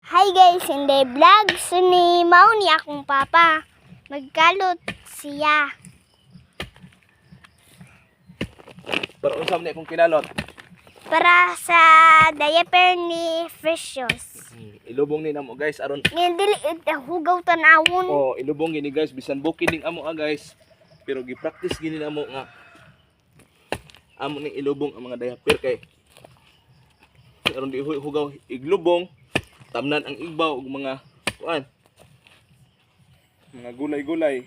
Hi guys, in the vlogs ni mao ni akong papa. Magkalot siya. Para unsa man ni akong kinalot? Para sa diaper ni Precious. Ilubong ni namo, guys, aron Ngayon dili eh, hugaw tanawon. Oh, ilubong gini, guys, bisan bukid ning amo ah, guys. Pero gi-practice gini namo nga amo ning ilubong ang mga diaper kay aron di hugaw iglubong, tamnan ang igbaw ug mga kuan. Mga gulay-gulay.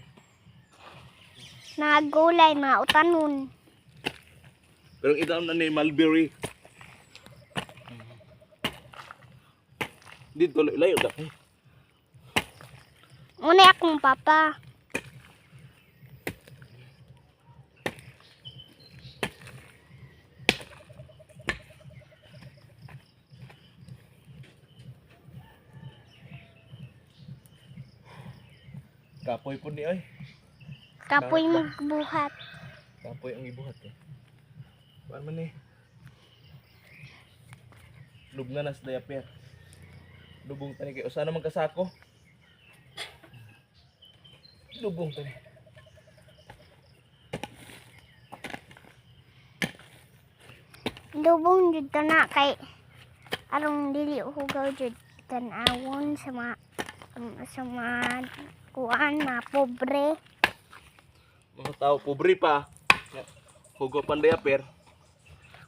Mga gulay, mga utanon. Pero ang itam na ni mulberry. Dito layo da. Eh. Muna akong papa. Kapoy po ni oy. Kapoy magbuhat. Kapoy ang ibuhat eh. Kuan man ni. Lubngan na sa diaper. Lubong tani kay usa naman kasako. Lubong tani. Lubong jud na kay arong dili hugaw jud tanawon sa mga kuan, mga pobre. Mga tao pobre pa. Hugo pan diaper.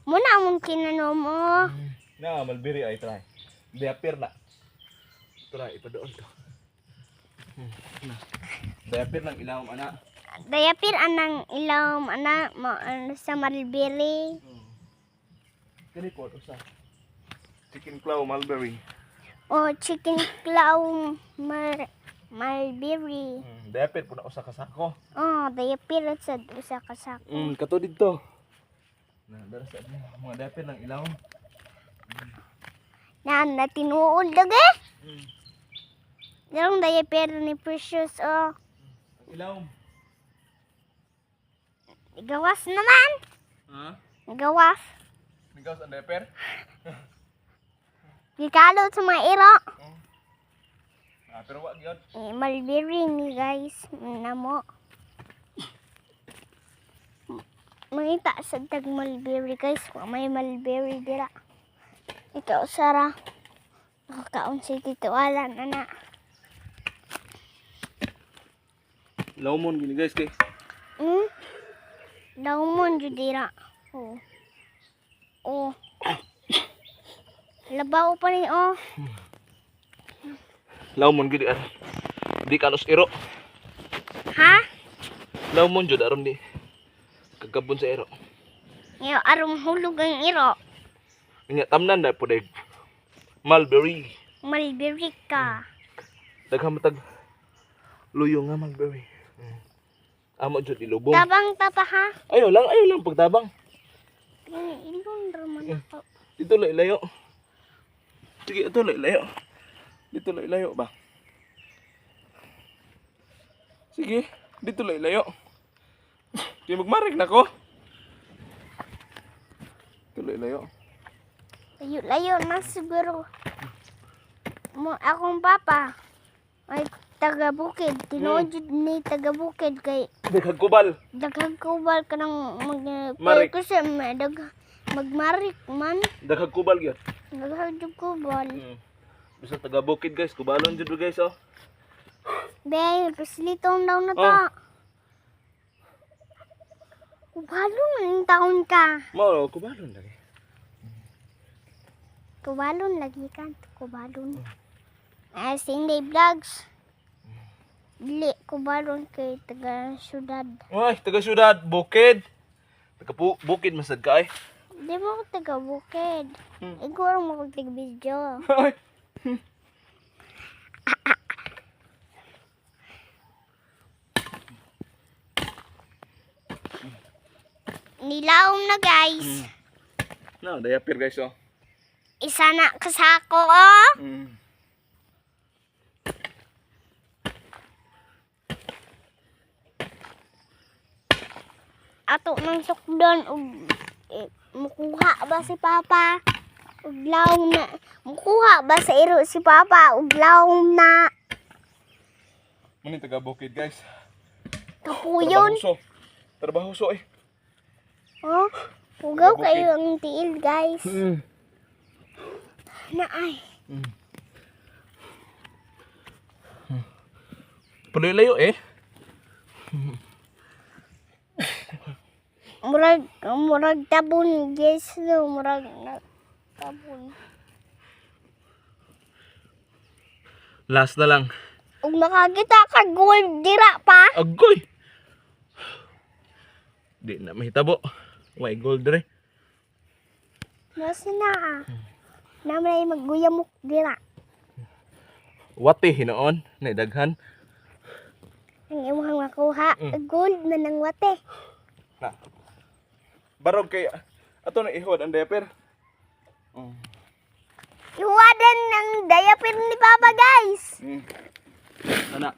Muna among kinanom mo. Na mulberry ay try. Diaper na. Try ipadoon to. Na. Diaper nang ilawom ana. Diaper anang ilawom ana mo ano, sa mulberry. Kani po usa. Chicken claw mulberry. O chicken claw mulberry. Diaper po na usa ka sako. Oh, diaper sa usa ka sako. Kato dito. Na, dara sa mga diaper ng ilawom. Na na tinuod lagi. Darong diaper ni Precious oh. Ang ilawom. Gawas naman. Ha? Gawas. Migaws ang diaper? Gikalot sa mga iro. Ah, pero wa gyud. Eh, mulberry ni guys. Namo. Mangita sa tag mulberry, guys. Kung may mulberry dira. Ikaw, Sara. Nakakaon si Tito Alan, ana. Lawmon gini, guys, kay. Daumon jud dira. Oh. Oh. Labaw pa ni oh. Lawmon gini aron. Di kanos iro. Ha? Lawmon jud aron di kagabon sa iro. Ngayon, aron hulog ang iro. Nya tamnan na po day. Mulberry. Mulberry ka. Daghan matag luyo nga mulberry. Amo jud ilubong. Tabang tapa ha. Ayaw lang pagtabang. Ilon raman ako. Dito lang ilayo. Sige, ito lang ilayo. Dito lang ilayo ba? Sige, dito lang ilayo. Di magmarik na ko. Dito lang ilayo. Layo-layo na siguro. Mo akong papa ay taga bukid. Tinuod jud ni taga bukid kay Daghang kubal. daghang kubal kanang mag Marik. Kasi may magmarik man. Daghang kubal gyud. Daghang jud kubal. Bisa taga bukid, guys, kubalon jud guys oh. Be, pasliton daw na Oh. ta. Kubalon ang taon ka. Mao kubalon lagi. Kubalon lagi ka. Kubalon. Ay, Cindy Vlogs. Dili, kubalon kay taga syudad. Uy, taga syudad, bukid. Taga bukid masad ka ay. Di mo ako taga bukid. Iguro mo ako taga video. Ay. Nilaom na, guys. No, diaper, guys oh. Isa na kasako oh. Ato ng sukdon og eh, mukuha ba si Papa? Ug lawom na. Mukuha ba sa iro si Papa? Ug lawom na. Muna taga bukid, guys. Kapuyon. Trabahuso. Trabahuso eh. Oh, hugaw Taga-bukid. kayo ang tiil, guys. Na ay. Palayo eh. Murag tabon, guys, no, murag na tabon. Last na lang. Ug makakita ka gold dira pa. Agoy! Di na mahitabo. Way gold re. Nasa na. Naman ay magguyamok dira. Wate hinoon, naidaghan. Ang imong makuha, gold man ang wate. Na. Barog kay ato na ihod ang diaper. Iwadan ng diaper ni Papa, guys. Ana.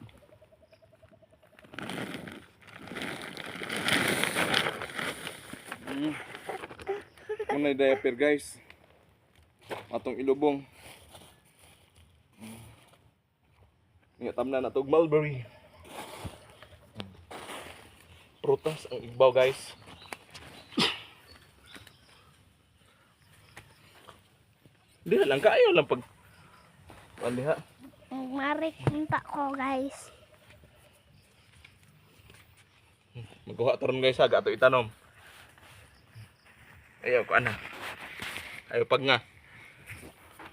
Muna yung diaper, guys. Atong ilubong. Nga tamna na tog mulberry. Prutas ang igbaw, guys. Diha lang kaayo lang pag Diha. Marik unta ko, guys. Magkuha taron, guys, ha, ato itanom. Ayaw ko ana. Ayaw pag nga.